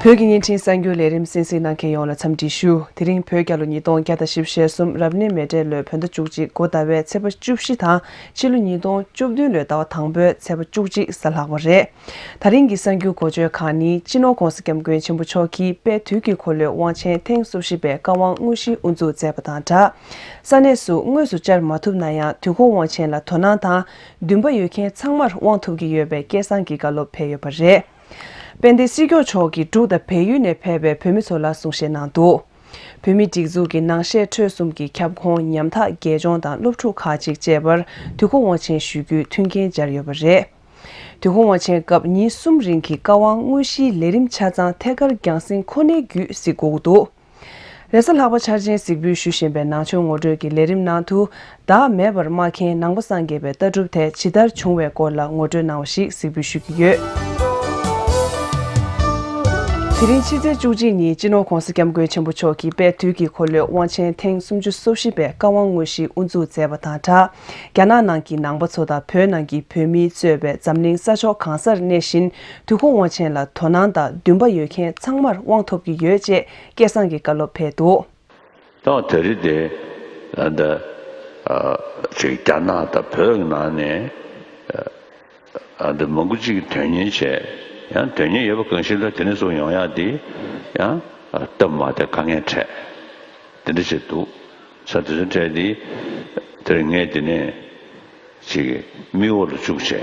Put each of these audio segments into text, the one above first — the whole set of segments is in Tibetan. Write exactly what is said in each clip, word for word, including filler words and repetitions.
བོད་ཀྱི་བརྙན་འཕྲིན་གསར་འགྱུར་ལས་རིམ་གསན་གཟིགས་གནང་མཁན་ཡོངས་ལ་འཚམས་འདྲི་ཞུ། དེ་རིང་བོད་རྒྱལ་ལོ་ཉིས་སྟོང་བརྒྱ་དང་བཞི་བཅུ་ཞེ་གསུམ་རབ་གནས་མེ་སྤྲེལ་ལོའི་བོད་ཟླ་བཅུ་གཅིག་འགོ་ཟླ་བའི་ཚེས་པ་བཅུ་བཞི་དང་ཕྱི་ལོ་ཉིས་སྟོང་བཅུ་བདུན་ལོའི་ཟླ་བ་དང་པོའི་ཚེས་པ་བཅུ་གཅིག་གཟའ་ལྷག་པ་རེད། ད་རིང་གི་གསར་འགྱུར་འགོ་བརྗོད་ཁག་ནི། སྤྱི་ནོར་༧གོང་ས་༧སྐྱབས་མགོན་ཆེན་པོ་མཆོག་གིས་དཔལ་དུས་ཀྱི་འཁོར་ལོའི་དབང་ཆེན་ཐེངས་སོ་བཞི་པའི་བཀའ་དབང་དངོས་གཞིའི་དབུ་འཛུགས་མཛད་པ་དང་སྦྲགས། ས་གནས་སུ་དངོས་སུ་བཅར་མ་ཐུབ་ན་ཡང་དུས་འཁོར་དབང་ཆེན་ལ་དོ་སྣང་དང་འདུན་པ་ཡོད་མཁན་ཚང་མར་དབང་ཐོབ་ཀྱི་ཡོད་པའི་སྐལ་བཟང་གི་བཀའ་སློབ་ཕེབས་ཡོད་པ་རེད། དཔལ་ལྡན་སྲིད་སྐྱོང་མཆོག་གིས་འབྲུག་དང་བལ་ཡུལ་ནས་ཕེབས་པའི་བོད་མི་ཚོ་ལ་གསུང་བཤད་གནང་འདུག་བོད་མིའི་སྒྲིག་འཛུགས་ཀྱི་ནང་བཤད་ཁྲོད་གསུམ་གྱི་ཁྱབ་ཁོངས་ཉམ་ཐག་དགེ་སྦྱོང་དང་སློབ་ཕྲུག་ཁག་ཅིག་བཅས་པར་དུས་འཁོར་དབང་ཆེན་ཞུ་རྒྱུའི་མཐུན་རྐྱེན་སྦྱར་ཡོད་པ་རེད། དུས་འཁོར་དབང་ཆེན་སྐབས་ཉིན་གསུམ་རིང་གི་བཀའ་དབང་དངོས་གཞིའི་ལས་རིམ་ཆ་ཚང་ཐད་ཀར་རྒྱང་སྲིང་ཁོ་ནའི་བརྒྱུད་གཟིགས་དགོས་ཀྱི་འདུག་རེས་གཟའ་ལྷག་པ་འཆར་ཅན་གཟིགས་འབུལ་ཞུ་བཞིན་པའི་ནང་ཆོས་ངོ་སྤྲོད་ཀྱི་ལས་རིམ་ནང་དུ། བདག་མེད་པར་སྨྲ་མཁན་ནང་པ་སངས་རྒྱས་པའི་ལྟ་གྲུབ་དེ་ཇི་ལྟར་བྱུང་བའི་སྐོར་ལ་ངོ་སྤྲོད་གནང་བ་ཞིག་གཟིགས་འབུལ་ཞུ་གི་ཡོད། དེ་རིང་ཕྱི་ཚེས་བཅུ་གཅིག་ཉིན་སྤྱི་ནོར་༧གོང་ས་༧སྐྱབས་མགོན་ཆེན་པོ་མཆོག་གིས་དཔལ་དུས་ཀྱི་འཁོར་ལོའི་དབང་ཆེན་ཐེངས་སུམ་ཅུ་སོ་བཞི་པའི་བཀའ་དབང་དངོས་གཞིའི་དབུ་འཛུགས་མཛད་པ་དང་སྦྲགས། རྒྱ་ནག་ནང་གི་ནང་པ་ཚོ་དང་བོད་ནང་གི་བོད་མིས་གཙོས་པའི་འཛམ་གླིང་ས་ཕྱོགས་གང་སར་གནས་བཞིན་དུས་འཁོར་དབང་ཆེན་ལ་དོ་སྣང་དང་འདུན་པ་ཡོད་མཁན་ཚང་མར་དབང་ཐོབ་ཀྱི་ཡོད་ཅེས་སྐལ་བཟང་གིས་བཀའ་སློབ་ཕེབས་འདུག་ད་དེ་རིང་དེ་ཨ་འདི་ཨ་ཅིག་རྒྱ་ནག་དང་བོད་ཀྱི་ནང་ནས་ཨ་འདི་མང་པོ་ཅིག་གིས་དོན་གཉེར་བྱས། ཡང་དོན་གཉེར་ཡོད་པ་གང་ཞིག་ལ་དེ་ནས་བཟུང་ཡོང་ཡག་འདི་ཡང་སྟབས་མ་བདེ་དཀའ་ངལ་འཕྲད། དེ་འདྲ་ཞིག་འདུག་ས་དེ་ཚོ་འཕྲད་དེ་དེར་ངས་དེ་ནས་ཅིག་མིག་འོག་ལ་བཅུག་བྱས།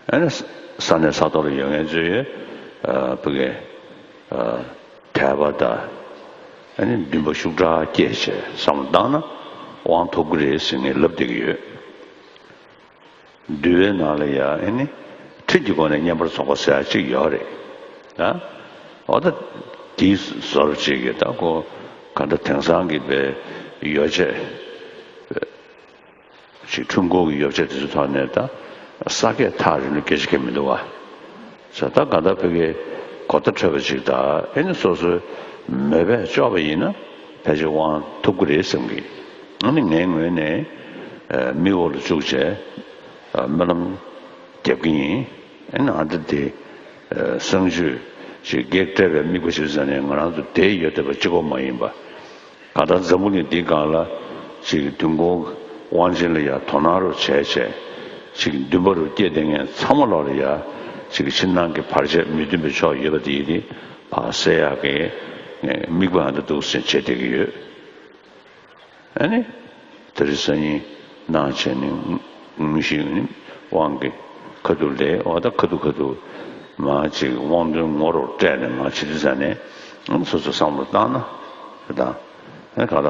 ཨ་ནི་ས་གནས་ས་ཐོག་ལ་ཡོད་མཁན་ཚོས་ཨ་ཕ་གི་ཨ་དད་པ་དང་ཨ་ནི་འདུན་པ་ཤུགས་དྲག་སྐྱེས་བྱས་བསམ་བློ་བཏང་ན་དབང་ཐོབ་ཀྱི་རེད་ཟེར་ངས་ལབ་བསྡད་ཀྱི་ཡོད། འདུལ་བའི་ནང་ལ་ཡང་ཨ་ནི་ཁྲིད་ཀྱི་སྒོ་ནས་བསྙེན་པར་རྫོགས་པ་ཟེར་ཡག་ཅིག་ཡོད་རེད། ད་འོ་ད་དེའི་བཟོ་འདྲ་ཅིག་གིས་ད་ཁོ་ག་འདྲ་དེང་སང་གི་པའི་ཡོ་བྱད། ཞིག་ཁྲོམ་སྐོར་གྱི་ཡོ་བྱད་དེ་ཚོའི་ཐོག་ནས་ད་ས་སྐྱ་ཐག་རིང་ལ་སྐད་ཆ་གང་མི་འདུག་བ། ས་ད་ག་ད་ཕ་གིའི་གོ་བརྡ་འཕྲོད་པ་ཅིག་ད་ཨེ་ནི་སོ་སོའི་མོས་པས་ལྕོགས་པ་ཡིན་ན་ཕལ་ཆེར་དབང་ཐོབ་ཀྱི་རེད་བསམ་གི། ཨ་ནི་ངའི་ངོས་ནས་མིག་འོག་ལ་བཅུག་བྱས་སྨོན་ལམ་རྒྱབ་ཀྱི་ཡིན། ཨེ་ནི་ཨ་འདི་དེ་གསང་སྤྱོད་ཅིག་བགེགས་བསྐྲད་པའི་དམིགས་པ་ཞིག་བཟུང་ནས་ང་རང་ཚོ་དེ་ཡོད་བསྡད་པ་གཅིག་པོ་མ་ཡིན་པ། གང་ལྟར་འཛམ་བུ་གླིང་འདིའི་སྒང་ལ་ཅིག་དུས་འཁོར་དབང་ཆེན་ལ་ཡང་དོ་སྣང་རུ་བྱས་བྱས་ཅིག་འདུན་པ་རུ་སྐྱེས་བསྡད་མཁན་ཚང་མ་ལོག་ལ་ཡང་ཅིག་ཕྱི་ནང་གི་བར་ཆད་མི་མཐུན་པའི་ཕྱོགས་ཡོད་པ་དེ་ཡིན་ཏེ་ཕར་སེལ་ཡག་གི་དམིགས་པ་ཨ་འདྲ་འདུག་ཟེར་བྱས་བསྡད་ཀྱི་ཡོད། ཨ་ནི་དེ་རིང་སང་ཉིན་གནང་བྱས་ནས་དངོས་གཞི་ནི་དབང་གི་ཁ་ཐུག་ལས་འོ་ད་ཁ་ཐུག་ཁ་ཐུག་མ་ཅིག་དབང་དོན་ངོ་རུ་སྤྲད་ནས་མ་བྱེད་དུས་ཙ་ནས་སོ་སོ་བསམ་བློ་བཏང་ན་དེ་དང་ཨ་ག་ལ་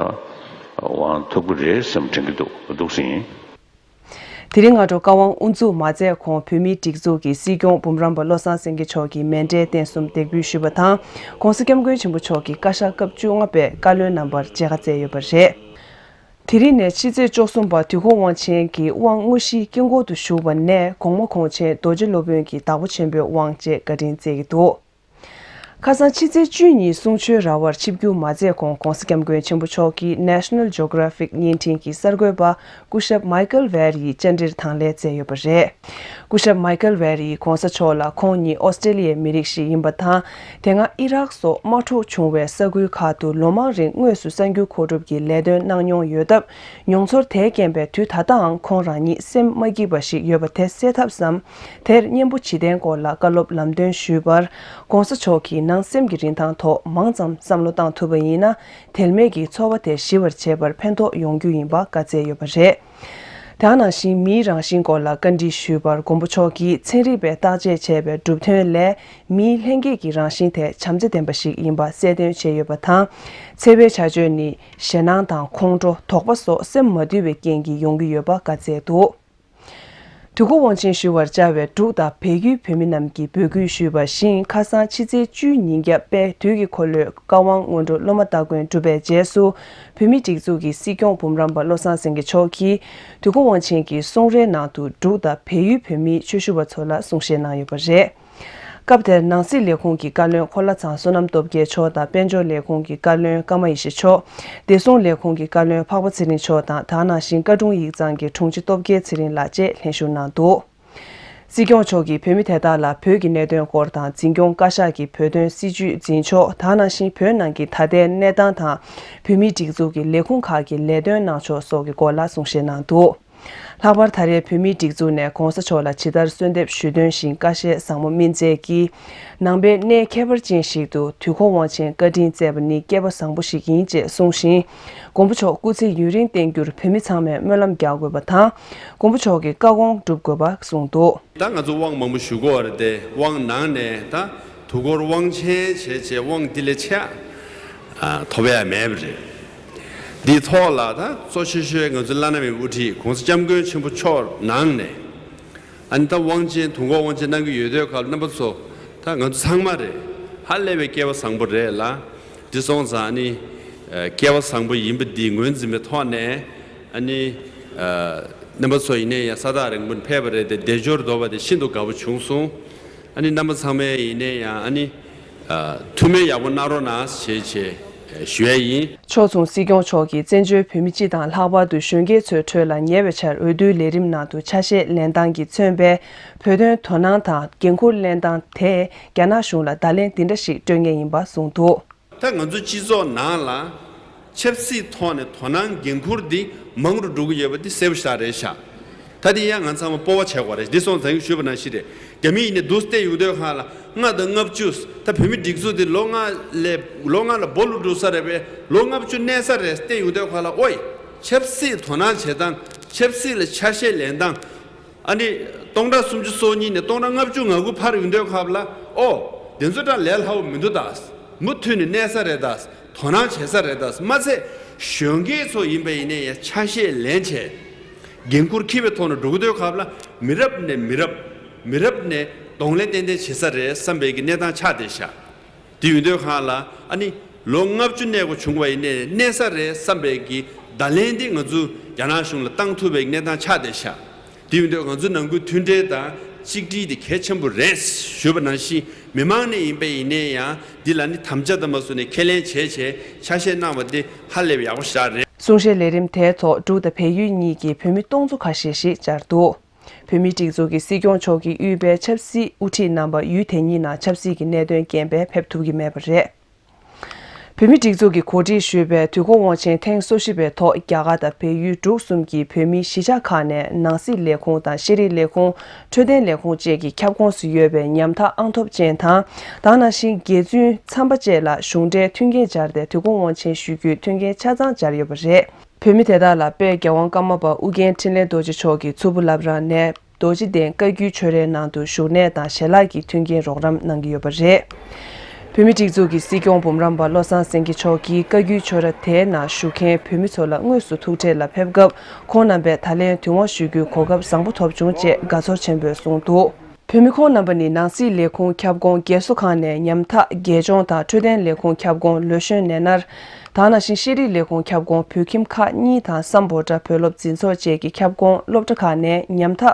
དབང་ཐོབ་ཀྱི་རེད་བསམ་དྲན་གྱི་འདུག་འདུག་ཟིན་ཡིན། དེ་རིང་སྔ་དྲོ་བཀའ་དབང་དབུ་འཛུགས་མ་མཛད་གོང་བོད་མིའི་སྒྲིག་འཛུགས་ཀྱི་སྲིད་སྐྱོང་འབུམ་རམས་པ་བློ་བཟང་སེང་གེ་མཆོག་གིས་མཎྜལ་རྟེན་གསུམ་འདེགས་འབུལ་ཞུས་པ་དང་། ྋགོང་ས་ྋསྐྱབས་མགོན་ཆེན་པོ་མཆོག་གིས་བཀའ་ཤག་སྐབས་བཅོ་ལྔ་པའི་བཀའ་བློན་རྣམ་པར་མཇལ་ཁ་བསྩལ་ཡོད་པ་རེད། དེ་རིང་ནས་ཕྱི་ཚེས་བཅུ་གསུམ་བར་དུས་འཁོར་དབང་ཆེན་གྱི་དབང་དངོས་གཞིའི་དཀྱིལ་འཁོར་དུ་བཞུགས་པ་ནས་གོང་མ་གོང་ཆེན་རྡོ་རྗེ་སློབ་དཔོན་གྱི་བདག་པོ་ཆེན་པོའི་དབང་བཅས་བཀའ་དྲིན་སྩལ་གྱི་འདུག་ཁ་སང་ཕྱི་ཚེས་བཅུ་གཉིས་གསུང་ཆོས་ར་བར་ཆིབས་བསྒྱུར་མ་མཛད་གོང་ྋགོང་ས་ྋསྐྱབས་མགོན་ཆེན་པོ་མཆོག་གིས་National Geographic་བརྙན་འཕྲིན་གྱི་གསར་འགོད་པ་སྐུ་ཞབས་མའི་ཀལ་ཝེར་ཡི་བཅར་འདྲིར་དང་ལེན་མཛད་ཡོད་པ་རེད། སྐུ་ཞབས་མའི་ཀལ་ཝེར་ཡིས་ྋགོང་ས་མཆོག་ལ་ཁོང་ཉིད་ཨོ་སི་ཀྲེ་ལི་ཡའི་མི་རིགས་ཤིག་ཡིན་པ་དང་། དེ་སྔ་ཨི་རག་སོགས་དམག་འཁྲུག་བྱུང་བའི་ས་ཁུལ་ཁག་ཏུ་ལོ་མང་རིང་དངོས་སུ་གསར་འགྱུར་མཁོ་སྒྲུབ་ཀྱི་ལས་དོན་གནང་མྱོང་ཡོད་སྟབས། མྱོང་ཚོར་དེའི་རྐྱེན་པས་དུས་ད་ལྟའང་ཁོང་རང་ཉིད་སེམས་མ་སྐྱིད་པ་ཞིག་ཡོད་པ་དེ་སེལ་ཐབས་སམ། དེར་གཉེན་པོ་བྱེད་གཏན་སྐོར་ལ་བཀའ་སློབ་ལམ་སྟོན་ཞུས་པར། ྋགོང་ས་མཆོག་གིས་ནང་སེམས་ཀྱི་རིན་ཐང་ཐོག་མང་ཙམ་བསམ་བློ་བཏང་ཐུབ་པ་ཡིན་ན། དལ་མེད་ཀྱི་ཚོར་བ་དེ་ཞི་བར་བྱེད་པར་ཕན་ཐོགས་ཡོང་རྒྱུ་ཡིན་པ་བཀའ་སྩལ་ཡོད་པ་རེད། དེ་ནང་བཞིན་མིའི་རང་བཞིན་སྐོར་ལ་བཀའ་འདྲི་ཞུས་པར། མགོན་པོ་མཆོག་གིས་ཚན་རིག་པས་བརྟག་དཔྱད་བྱས་པའི་གྲུབ་དོན་ལས། མིའི་ལྷན་སྐྱེས་ཀྱི་རང་བཞིན་དེ་བྱམས་བརྩེ་ལྡན་པ་ཞིག་ཡིན་པ་གསལ་སྟོན་བྱས་ཡོད་པ་དང་། འཚེ་བའི་བྱ་སྤྱོད་ནི་ཞེད་སྣང་དང་ཁོང་ཁྲོ། དོགས་པ་སོགས་སེམས་མ་དུལ་བའི་རྐྱེན་གྱིས་ཡོང་གི་ཡོད་པ་བཀའ་སྩལ་འདུག་དུས་འཁོར་དབང་ཆེན་ཞུ་བར་བཅར་བའི་འབྲུག་དང་བལ་ཡུལ་བོད་མི་རྣམས་ཀྱིས་འབོད་སྐུལ་ཞུས་པ་བཞིན། ཁ་སང་ཕྱི་ཚེས་བཅུའི་ཉིན་རྒྱབ་དཔལ་དུས་ཀྱི་འཁོར་ལོའི་བཀའ་དབང་སྔོན་འགྲོ་སློབ་མ་སྟ་གོན་གྲུབ་པའི་རྗེས་སུ། བོད་མིའི་སྒྲིག་འཛུགས་ཀྱི་སྲིད་སྐྱོང་འབུམ་རམས་པ་བློ་བཟང་སེང་གེ་མཆོག་གིས་དུས་འཁོར་དབང་ཆེན་གྱི་གསུང་རའི་ནང་དུ་འབྲུག་དང་བལ་ཡུལ་བོད་མིའི་ཆོས་ཞུ་བ་ཚོ་ལ་གསུང་བཤད་གནང་ཡོད་པ་རེད། སྐབས་དེར་ནང་སྲིད་ལས་ཁུངས་ཀྱི་བཀའ་བློན་འཁོར་ལྷ་ཚང་བསོད་ནམས་སྟོབས་རྒྱལ་མཆོག་དང་། དཔལ་འབྱོར་ལས་ཁུངས་ཀྱི་བཀའ་བློན་ཀརྨ་ཡེ་ཤེས་མཆོག་བདེ་སྲུང་ལས་ཁུངས་ཀྱི་བཀའ་བློན་འཕགས་པ་ཚེ་རིང་མཆོག་དང་། དེ་ནང་བཞིན་བཀའ་དྲུང་ཡིག་ཚང་གི་དྲུང་ཆེ་སྟོབས་རྒྱལ་ཚེ་རིང་ལགས་བཅས་ལྷན་ཞུགས་གནང་འདུག་སྲིད་སྐྱོང་མཆོག་གིས་བོད་མི་དེ་དག་ལ་བོད་ཀྱི་གནད་དོན་སྐོར་དང་འཛིན་སྐྱོང་བཀའ་ཤག་གི་བོད་དོན་སྲིད་བྱུས་འཛིན་ཕྱོགས། ད་ག་ནང་བཞིན་བོད་ནང་གི་ད་ལྟའི་གནས་སྟངས་དང་བོད་མིའི་སྒྲིག་འཛུགས་ཀྱི་ལས་ཁུངས་ཁག་གི་ལས་དོན་གནང་ཕྱོགས་སོགས་ཀྱི་སྐོར་ལ་གསུང་བཤད་གནང་འདུག་ལྷག་པར་ད་རེས་བོད་མིའི་སྒྲིག་འཛུགས་ནས་༸གོང་ས་མཆོག་ལ་ཇི་ལྟར་གསོལ་འདེབས་ཞུས་དོན་བཞིན་བཀའ་བཞེས་བཟང་མོ་སྨིན་མཛད་ཀྱིས། ནང་པའི་གནས་ཁྱད་པར་ཅན་ཞིག་ཏུ་དུས་འཁོར་དབང་ཆེན་བཀའ་དྲིན་བསྩལ་བ་ནི་སྐལ་པ་བཟང་པོ་ཞིག་ཡིན་ཅེས་གསུངས་ཤིང་། མགོན་པོ་མཆོག་སྐུ་ཚེ་ཡུན་རིང་བརྟན་རྒྱུར་བོད་མི་ཚང་མས་སྨོན་ལམ་རྒྱག་དགོས་པ་དང་། མགོན་པོ་མཆོག་གི་བཀའ་དགོངས་སྒྲུབ་དགོས་པ་གསུངས་འདུག་ད་ང་ཚོ་དབང་མང་པོ་ཞུ་དགོས་པ་རེད་དེ། དབང་ནང་ནས་ད་དུས་འཁོར་དབང་ཆེན་བྱས་བྱས་དབང་འདི་ལས་ཆེ་ཨ་ཐོབ་ཡ་མེད་པ་རེད། འདིའི་ཐོག་ལ་ད་གཙོ་ཆེ་ཤོས་ང་ཚོ་བླ་ན་མེད་པའི་དབུ་ཁྲིད་༸གོང་ས་༸སྐྱབས་མགོན་ཆེན་པོ་མཆོག་ནང་ནས། ཨ་ནི་ད་དབང་ཆེན་དུས་འཁོར་དབང་ཆེན་གནང་གི་ཡོད་དུས་སྐབས་རྣམ་པ་ཚོ། ད་ང་ཚོ་ཚང་མ་རེད། ཧ་ལས་པའི་སྐལ་བ་བཟང་པོ་རེད་ལ། འདི་སོང་ཙང་ཨ་ནི་ཨ་སྐལ་བ་བཟང་པོ་ཡིན་པ་འདི་ངོས་འཛིན་པའི་ཐོག་ནས། ཨ་ནི་ཨ་རྣམ་པ་ཚོ་ཡིན་ནའི་ཡང་ས་ཐག་རིང་པོ་ནས་ཕེབས་པ་རེད་དེ། བདེ་འབྱོར་འདོར་བ་དེ་ཤིན་ཏུ་དགའ་པོ་བྱུང་སོང་། ཨ་ནི་རྣམ་པ་ཚང་མས་ཡིན་ནའི་ཡང་ཨ་ནི་ཨ་ཐུགས་སྨོན་ཡག་པོ་གནང་རོགས་གནང་ཞེས་བྱས་ཞུ་ཡ་ཡིན། ཕྱོགས་མཚུངས་སྲིད་སྐྱོང་མཆོག་གིས་བཙན་བྱོལ་བོད་མི་སྤྱི་དང་ལྷག་པར་དུ་གཞོན་སྐྱེས་ཚོའི་ཁྲོད་ལ་ཉེ་བའི་ཆར་འོས་བསྡུའི་ལས་རིམ་ནང་དུ་ཆ་ཤས་ལེན་སྟངས་ཀྱིས་མཚོན་པའི་བོད་དོན་དོ་སྣང་དང་འགན་འཁུར་ལེན་སྟངས་དེས་རྒྱ་ནག་གཞུང་ལ་བརྡ་ལན་འདི་འདྲ་ཞིག་སྤྲོད་ངེས་ཡིན་པ་གསུངས་འདུག་ད་ང་ཚོ་སྤྱི་ཚོགས་ནང་ལ་ཆབ་སྲིད་ཐོག་ནས་དོ་སྣང་འགན་འཁུར་འདི་མང་རུ་འགྲོ་གི་ཡོད་པ་འདི་གསལ་པོ་ཞེ་དྲག་རེད་ཤག་ད་དེ་ཡང་ང་ཚང་མ་སྤོབས་པ་བྱེད་དགོས་རེད། འདི་སོང་ཙང་ཞུས་པ་ནང་བཞིན་རེད། རྒྱ་མི་ཡིན་ནའི་འདུག་བལྟས་ཡོང་དུས་སྒང་ལ་ལྔ་དང་ལྔ་བཅུ། ད་བོད་མི་སྒྲིག་འཛུགས་འདི་ལོ་ལྔ་ལས་ལོ་ལྔ་ལ་སྦོ་ལུ་འགྲོ་ས་རེད་པས། ལོ་ལྔ་བཅུ་གནས་ས་རེད་བལྟས་ཡོང་དུས་སྒང་ལ། ཨོའི། ཆབ་སྲིད་དོ་སྣང་བྱེད་སྟངས། ཆབ་སྲིད་ལ་ཆ་ཤས་ལེན་སྟངས། ཨ་ནི་སྟོང་ཕྲག་སུམ་ཅུ་སོ་གཉིས་ནས་སྟོང་ཕྲག་ལྔ་བཅུ་ང་དགུ་འཕར་ཡོང་དུས་སྐབས་ལ། ཨོ། དེ་ཚོ་ད་ལས་སླ་པོ་མི་འདུག་ད། མུ་མཐུད་ནས་གནས་ས་རེད་ད། དོ་སྣང་བྱེད་ས་རེད་ད། མ་ཚད་གཞོན་སྐྱེས་ཚོ་ཡིན་པ་ཡིན་ནའི་ཡང་ཆ་ཤས་ལེན་བྱས། འགན་འཁུར་འཁྱེར་བའི་ཐོག་ནས་འགྲོ་གི་དུས་སྐབས་ལ། མི་རབས་ནས་མི་རབས། མི་རབས་ནས་གདོང་ལེན་ཏན་ཏན་བྱེད་ས་རེད་བསམ་པའི་གི་གནས་སྟངས་ཆགས་བསྡད་ཤག་དེ་ཡོང་དུས་སྒང་ལ་ཨ་ནི་ལོ་ལྔ་བཅུ་གནས་དགོས་བྱུང་བ་ཡིན་ནའི་གནས་ས་རེད་བསམ་པའི་གི་བརྡ་ལན་འདི་ང་ཚོ་རྒྱ་ནག་གཞུང་ལ་བཏང་ཐུབ་པའི་གནས་སྟངས་ཆགས་བསྡད་ཤག་དེ་ཡོང་དུས་ང་ཚོ་ནང་ཁུལ་མཐུན་སྒྲིལ་དང་གཅིག་སྒྲིལ་དེ་གལ་ཆེན་པོ་རེད་ཞུས་པ་ནང་བཞིན། མི་མང་ནས་ཡིན་པ་ཡིན་ནའི་ཡང་འདི་ལ་ནི་དམ་བཅའ་དང་མ་སུ་ནས་ཁས་ལེན་བྱས་བྱས་ཆ་ཤས་གནང་བ་འདི་ཧ་ལས་པའི་ཡག་པོ་ཞེ་དྲག་རེད། གསུང་བཤད་ལས་རིམ་དེའི་ཐོག་འབྲུག་དང་བལ་ཡུལ་གཉིས་ཀྱི་བོད་མི་སྟོང་ཚོ་ཁ་ཤས་ཤིག་བཅར་འདུག་བོད་མིའི་སྒྲིག་འཛུགས་ཀྱི་སྲིད་སྐྱོང་མཆོག་གིས་དབུས་པའི་ཆབ་སྲིད་དབུ་ཁྲིད་རྣམ་པ་ཡུལ་དེ་གཉིས་ནང་ཆབ་སྲིད་ཀྱི་གནད་དོན་རྐྱེན་པས་ཕེབས་ཐུབ་ཀྱི་མེད་པ་རེད། བོད་མིའི་སྒྲིག་འཛུགས་ཀྱིས་གོ་སྒྲིག་ཞུས་པའི་དུས་འཁོར་དབང་ཆེན་ཐེངས་སོ་བཞི་པའི་ཐོག་རྒྱ་གར་དང་བལ་ཡུལ་འབྲུག་གསུམ་གྱི་བོད་མིའི་གཞིས་ཆགས་ཁག་ནས་ནང་སྲིད་ལས་ཁུངས་དང་ཤེས་རིག་ལས་ཁུངས། འཕྲོད་བསྟེན་ལས་ཁུངས་བཅས་ཀྱི་ཁྱབ་ཁོངས་སུ་ཡོད་པའི་ཉམ་ཐག་ཨང་ཐོབ་ཅན་དང་། ད་ག་ནང་བཞིན་དགེ་བཙུན་མཚམས་པ་བཅས་ལ་གཞུང་འབྲེལ་མཐུན་རྐྱེན་སྦྱར་ཏེ་དུས་འཁོར་དབང་ཆེན་ཞུ་རྒྱུའི་མཐུན་རྐྱེན་ཆ་ཚང་སྦྱར་ཡོད་པ་རེད། བོད་མི་དེ་དག་ལ་དཔལ་རྒྱལ་དབང་ཀརྨ་པ་ཨུ་རྒྱན་འཕྲིན་ལས་རྡོ་རྗེ་མཆོག་གིས་མཚུར་ཕུ་བླ་བྲང་ནས་རྡོ་རྗེ་གདན་བཀའ་བརྒྱུད་ཆོས་རའི་ནང་དུ་བཞུགས་གནས་དང་ཞལ་ལག་གི་མཐུན་རྐྱེན་རོགས་རམ་གནང་གི་ཡོད་པ་རེད། བོད་མིའི་སྒྲིག་འཛུགས་ཀྱི་སྲིད་སྐྱོང་འབུམ་རམས་པ་བློ་བཟང་སེང་གེ་མཆོག་གིས་བཀའ་བརྒྱུད་ཆོས་ར་དེའི་ནང་བཞུགས་མཁན་བོད་མི་ཚོ་ལ་དངོས་སུ་ཐུག་འཕྲད་ལ་ཕེབས་སྐབས། ཁོང་རྣམ་པས་ད་ལན་དུས་དབང་ཞུ་རྒྱུའི་གོ་སྐབས་བཟང་པོ་ཐོབ་བྱུང་ཅེས་དགའ་ཚོར་ཆེན་པོས་གསུངས་འདུག་བོད་མི་ཁོང་རྣམ་པ་ནི་ནང་སྲིད་ལས་ཁུངས་ཁྱབ་ཁོངས་རྒས་གསོ་ཁང་ནས་ཉམ་ཐག་དགེ་སྦྱོང་དང་འཕྲོད་བསྟེན་ལས་ཁུངས་ཁྱབ་ཁོངས་ལོ་གཞོན་ནད་མནར། ད་ག་ནང་བཞིན་ཤེས་རིག་ལས་ཁུངས་ཁྱབ་ཁོངས་བོད་ཁྱིམ་ཁག་གཉིས་དང་སམ་བྷོ་ཊ་བོད་སློབ་འཛིན་ཚོགས་བཅས་ཀྱི་ཁྱབ་ཁོངས་སློབ་གྲྭ་ཁག་ནས་ཉམ་ཐག་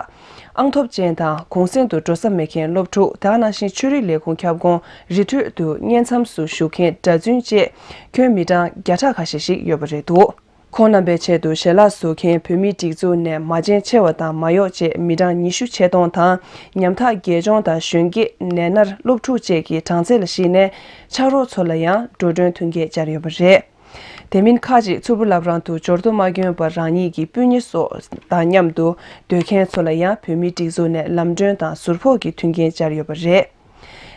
ཨང་ཐོབ་ཅན་དང་གུང་སེང་དུ་འགྲོ་ས་མེད་མཁན་སློབ་ཕྲུག་ད་ག་ནང་བཞིན་ཆོས་རིག་ལས་ཁུངས་ཁྱབ་ཁོངས་རི་ཁྲོད་དུ་བསྙེན་མཚམས་སུ་བཞུགས་མཁན་གྲྭ་བཙུན་བཅས་ཁྱོན་མི་གྲངས་བརྒྱ་ཕྲག་ཁ་ཤས་ཤིག་ཡོད་པ་རེད་འདུག་ཁོང་རྣམ་པའི་ཆེད་དུ་ཞལ་ལག་བཟོ་མཁན་བོད་མིའི་སྒྲིག་འཛུགས་ནས་མ་བྱན་ཆེ་བ་དང་མ་གཡོགས་བཅས་མི་གྲངས་ཉི་ཤུ་ཆེད་གཏོང་དང་། ཉམ་ཐག་དགེ་སྦྱོང་དང་གཞོན་སྐྱེས་ནད་མནར་སློབ་ཕྲུག་བཅས་ཀྱི་གྲངས་ཚད་ལ་གཞིགས་ནས་ཕྱག་རོགས་ཚོ་ལ་ཡང་འགྲོ་གྲོན་མཐུན་རྐྱེན་སྦྱར་ཡོད་པ་རེད། དེ་མིན་ཁག་ཅིག་མཚུར་ཕུ་བླ་བྲང་དུ་འབྱོར་ཐོ་མ་གྱོན་པར་རང་ཉིད་ཀྱི་སྤུན་ཉེ་སོགས་དང་མཉམ་དུ་སྡོད་མཁན་ཚོ་ལ་ཡང་བོད་མིའི་སྒྲིག་འཛུགས་ནས་ལམ་གྲོན་དང་ཟུར་ཕོགས་ཀྱི་མཐུན་རྐྱེན་སྦྱར་ཡོད་པ་རེད།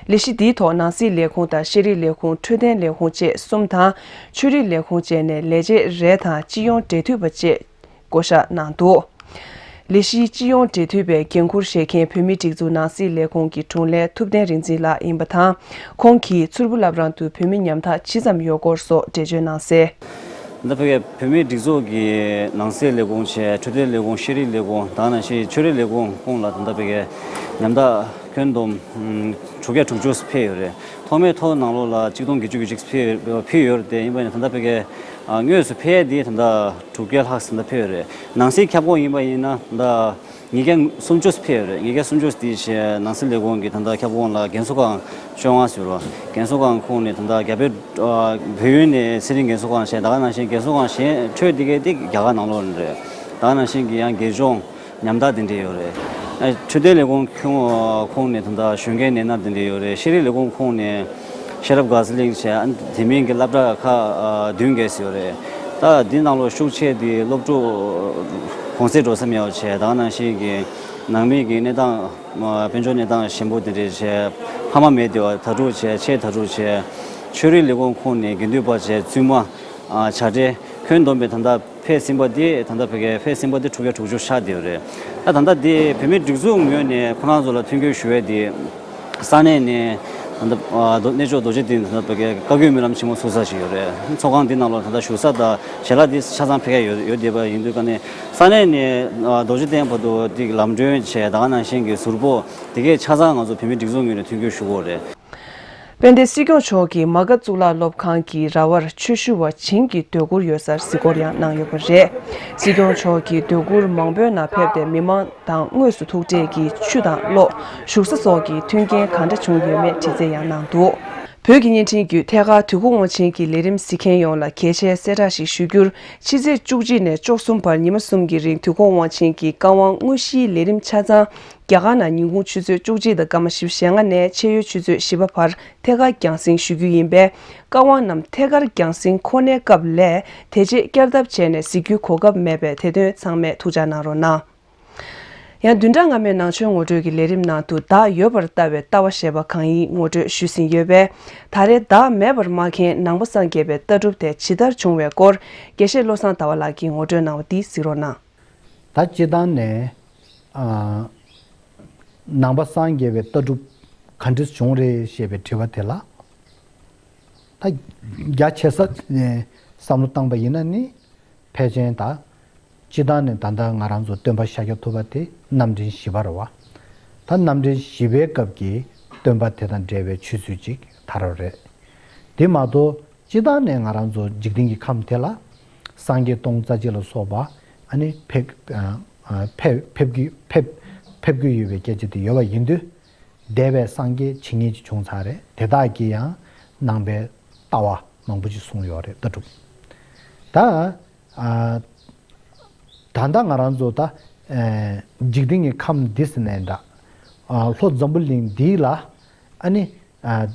ལས་གཞི་འདིའི་ཐོག་ནང་སྲིད་ལས་ཁུངས་དང་ཤེས་རིག་ལས་ཁུངས་འཕྲོད་བསྟེན་ལས་ཁུངས་བཅས་གསུམ་དང་། ཆོས་རིག་ལས་ཁུངས་བཅས་ནས་ལས་བྱེད་རེ་དང་སྤྱི་ཡོངས་འབྲེལ་མཐུད་པ་བཅས་བསྐོ་བཞག་གནང་འདུག་ལས་གཞིའི་སྤྱི་ཡོངས་འབྲེལ་མཐུད་པའི་འགན་འཁུར་བཞེས་མཁན་བོད་མིའི་སྒྲིག་འཛུགས་ནང་སྲིད་ལས་ཁུངས་ཀྱི་དྲུང་ལས་ཐུབ་བསྟན་རིག་འཛིན་ལགས་ཡིན་པ་དང་། ཁོང་གིས་མཚུར་ཕུ་བླ་བྲང་དུ་བོད་མི་ཉམ་ཐག་ཇི་ཙམ་ཡོད་སྐོར་སོགས་འགྲེལ་བརྗོད་གནང་གསལ། ད་ལྟ་བོད་ཀྱི་བོད་མིའི་སྒྲིག་འཛུགས་ཀྱི་ནང་སྲིད་ལས་ཁུངས་བྱས། འཕྲོད་བསྟེན་ལས་ཁུངས། ཤེས་རིག་ལས་ཁུངས། ད་ག་ནང་བཞིན་ཆོས་རིག་ལས་ཁུངས་ཁོངས་ལ་ད་ལྟ་བོད་ཀྱི་ཉམ་ཐག་ཁྱོན་བསྡོམས་ཨམ་དྲུག་བརྒྱ་དྲུག་ཅུ་ཕེབས་ཡོད་རེད། ཐོག་མའི་ཐོ་ནང་ལོགས་ལ་གཅིག་སྟོང་བརྒྱད་ཅུ་གྱ་གཅིག་ཕེབས་ཕེབས་ཡོད་རེད་དེ། ཡིན་པ་ཡིན་ན་ད་ལྟ་བོད་ཀྱི་ཨ་དངོས་སུ་ཕེབས་ཡས་འདི་ད་ལྟ་དྲུག་བརྒྱ་ལྷག་ཙམ་ད་ལྟ་ཕེབས་ཡོད་རེད། ནང་སྲིད་ཁྱབ་ཁོངས་ཡིན་པ་ཡིན་ན་ད་ལྟ་ཉིས་བརྒྱ་སུམ་ཅུ་ཕེབས་ཡོད་རེད། ཉིས་བརྒྱ་སུམ་ཅུ་དེ་བཞིན་ནང་སྲིད་ལས་ཁུངས་ཀྱི་ད་ལྟ་ཁྱབ་ཁོངས་ལ་རྒན་གསོ་ཁང་བཅོ་ལྔ་ཟེར་བ། རྒན་གསོ་ཁང་ཁོངས་ནས་ད་ལྟ་རྒྱ་བལ་ཨ་བལ་ཡུལ་ནས་ཚེ་རིང་རྒན་གསོ་ཁང་བྱས། ད་ག་ནང་བཞིན་རྒན་གསོ་ཁང་གཞན་འཕྲོས་དེ་གའི་དེ་རྒྱ་གར་ནང་ལོགས་ནས་རེད། ད་ག་ནང་བཞིན་གྱི་ཡང་དགེ་སྦྱོང་ཉམ་ཐག་དེ་འདྲས་ཡོད་རེད། འཕྲོད་བསྟེན་ལས་ཁུངས་ཁོངས་ནས་ད་ལྟ་གཞོན་སྐྱེས་ནད་མནར་དེ་འདྲ་ཡོད་རེད། ཤེས་རིག་ལས་ཁུངས་ཁོངས་ནས་ཤེས་རབ་དགའ་ཚོར་གླིང་བྱས། ཨ་ནི་དེ་མིན་གྱི་སློབ་གྲྭ་ཁག་བདུན་བརྒྱད་ཙམ་ཡོད་རེད། ད་འདི་ནང་ལོགས་ཤུགས་ཆེ་དེ་སློབ་ཕྲུག་གུང་སེང་འགྲོ་ས་མེད་པ་བྱས། ད་ག་ནང་བཞིན་གྱི་ནང་མི་གི་གནས་སྟངས་དཔལ་འབྱོར་གནས་སྟངས་ཞན་པོ་དེ་འདྲ་བྱས། ཕ་མ་མེད་དེ་བ་དྭ་ཕྲུག་བྱས། ཆེས་དྭ་ཕྲུག་བྱས། ཆོས་རིག་ལས་ཁུངས་ཁོངས་ནས་དགེ་འདུན་པ་བྱས། བཙུན་མ། བྱ་བྲལ། ཁྱོན་བསྡོམས་པས་ད་ལྟ་ཕེབས་ཟིན་པ་འདི་ད་ལྟ་བོད་སྐད་ཕེབས་ཟིན་པ་འདི་དྲུག་བརྒྱ་དྲུག་ཅུ་ཤར་བསྡད་ཡོད་རེད། ད་ད་ལྟ་འདི་བོད་མིའི་སྒྲིག་འཛུགས་ངོས་ནས་ཁོ་རང་ཚོ་ལ་མཐུན་འགྱུར་ཞུ་ཡས་འདི་ས་གནས་ནས་ད་ལྟ་ཨ་རྡོ་གནས་མཆོག་རྡོ་རྗེ་གདན་ད་ལྟ་བོད་སྐད་བཀའ་བརྒྱུད་སྨོན་ལམ་ཆེན་མོ་ཚུགས་ས་ཞིག་ཡོད་རེད། ཚོགས་ཁང་འདི་ནང་ལ་ད་ལྟ་བཞུགས་ས་དང་ཞལ་ལག་འདི་ཆ་ཚང་ཕེབས་ཡ་ཡོད་ཡོད་བསྡད་པ་ཡིན་དུས་ཀ་ནས་ས་གནས་ནས་ཨ་རྡོ་རྗེ་གདན་བར་དུ་འདི་ལམ་གྲོན་བྱས། ད་ག་ནང་བཞིན་གྱི་ཟུར་ཕོགས་དེ་གས་ཆ་ཚང་ང་ཚོ་བོད་མིའི་སྒྲིག་འཛུགས་ངོས་ནས་མཐུན་འགྱུར་ཞུ་དགོས་རེད། དཔལ་ལྡན་སྲིད་སྐྱོང་མཆོག་གིས་མ་ག་གཙུག་ལག་སློབ་ཁང་གི་ར་བར་ཆོས་ཞུ་བ་བྱིངས་ཀྱི་སྡོད་གུར་ཡོད་སར་གཟིགས་སྐོར་ཡང་གནང་ཡོད་པ་རེད། སྲིད་སྐྱོང་མཆོག་གིས་སྡོད་གུར་མང་པོའི་ནང་ཕེབས་ཏེ་མི་མང་དང་དངོས་སུ་ཐུག་འཕྲད་ཀྱིས་ཆུ་དང་གློག་བཞུགས་ས་སོགས་ཀྱི་མཐུན་རྐྱེན་གང་འདྲ་བྱུང་ཡོད་མེད་དྲི་རྩད་ཡང་གནང་འདུག་བོད་ཀྱི་བརྙན་འཕྲིན་བརྒྱུད་ཐད་ཀར་དུས་འཁོར་དབང་ཆེན་གྱི་ལས་རིམ་གཟིགས་མཁན་ཡོངས་ལ་གལ་ཆེའི་གསལ་བསྒྲགས་ཤིག་ཞུ་རྒྱུར། ཕྱི་ཚེས་བཅུ་གཅིག་ནས་བཅུ་གསུམ་བར་ཉི་མ་གསུམ་གྱི་རིང་དུས་འཁོར་དབང་ཆེན་གྱི་བཀའ་དབང་དངོས་གཞིའི་ལས་རིམ་ཆ་ཚང་རྒྱ་གར་ནང་ཉིན་གུང་ཆུ་ཚོད་བཅུ་གཅིག་དང་སྐར་མ་བཞི་བཅུ་ཞེ་ལྔ་ནས་ཕྱེད་ཡོལ་ཆུ་ཚོད་བཞི་པ་བར་ཐད་ཀར་རྒྱང་སྲིང་ཞུ་རྒྱུ་ཡིན་པས། བཀའ་དབང་རྣམས་ཐད་ཀར་རྒྱང་སྲིང་ཁོ་ནའི་སྐབས་ལས་དེ་རྗེས་བསྐྱར་ལྡབ་བྱས་ནས་གཟིགས་རྒྱུའི་གོ་སྐབས་མེད་པས། དེ་དོན་ཚང་མས་ཐུགས་འཇགས་གནང་རོགས་གནང་། ཡང་བདུན་ཕྲག་སྔ་མའི་ནང་ཆོས་ངོ་སྤྲོད་ཀྱི་ལས་རིམ་ནང་དུ་བདག་ཡོད་པར་ལྟ་བའི་ལྟ་བ་ཞེས་པ་གང་ཡིན་ངོ་སྤྲོད་ཞུས་ཟིན་ཡོད་པས། ད་རེས་བདག་མེད་པར་སྨྲ་མཁན་ནང་པ་སངས་རྒྱས་པའི་ལྟ་གྲུབ་དེ་ཇི་ལྟར་བྱུང་བའི་སྐོར་དགེ་བཤེས་བློ་བཟང་ཟླ་བ་ལགས་ཀྱིས་ངོ་སྤྲོད་གནང་བ་འདི་གཟིགས་རོགས་གནང་། ད་སྤྱིར་བཏང་ནས་ཨ་ནང་པ་སངས་རྒྱས་པའི་ལྟ་གྲུབ་ག་འདྲ་བྱུང་རེད་ཞེས་པའི་དྲི་བ་དེ་ལ། ད་རྒྱ་ཆེ་ས་ནས་བསམ་བློ་བཏང་པ་ཡིན་ན་ནི། ཕལ་ཆེན་ད། སྤྱིར་བཏང་ནས་ད་ལྟ་ང་རང་ཚོ་སྟོན་པ་ཤཱཀྱ་ཐུབ་པ་དེ་རྣམ་འདྲེན་བཞི་པ་རེད་བ། ད་རྣམ་འདྲེན་བཞི་པའི་སྐབས་ཀྱི་སྟོན་པ་དེ་དང་འབྲེལ་བའི་ཆོས་ཚུལ་ཅིག་དར་བ་རེད། དེ་མ་གཏོགས་སྤྱིར་བཏང་ནས་ང་རང་ཚོ་འཇིག་རྟེན་གྱི་ཁམས་དེ་ལ་སངས་རྒྱས་སྟོང་རྩ་གཅིག་ལ་སོགས་པ་ཨ་ནི་ཕེབས་ཨ་ཨ་ཕེབས་ཕེབས་ཀྱི་ཕེབས་ཕེབས་ཀྱི་ཡོད་པའི་སྐད་ཆ་དེ་ཡོད་པ་ཡིན་དུས། འདས་པའི་སངས་རྒྱས་ཇི་སྙེད་ཅིག་བྱུང་ཚར་རེད། དེ་དག་གིས་ཡང་ནང་པའི་ལྟ་བ་མང་པོ་ཅིག་གསུངས་ཡོད་རེད། ལྟ་གྲུབ། ད་ཨ་ད་ལྟ་ང་རང་ཚོ་ད་ཨ་འཇིག་རྟེན་གྱི་ཁམས་འདི་ཟེར་ནས་འདྲ། ཨ་ལྷོ་འཛམ་བུ་གླིང་འདི་ལ་ཨ་ནི་ཨ་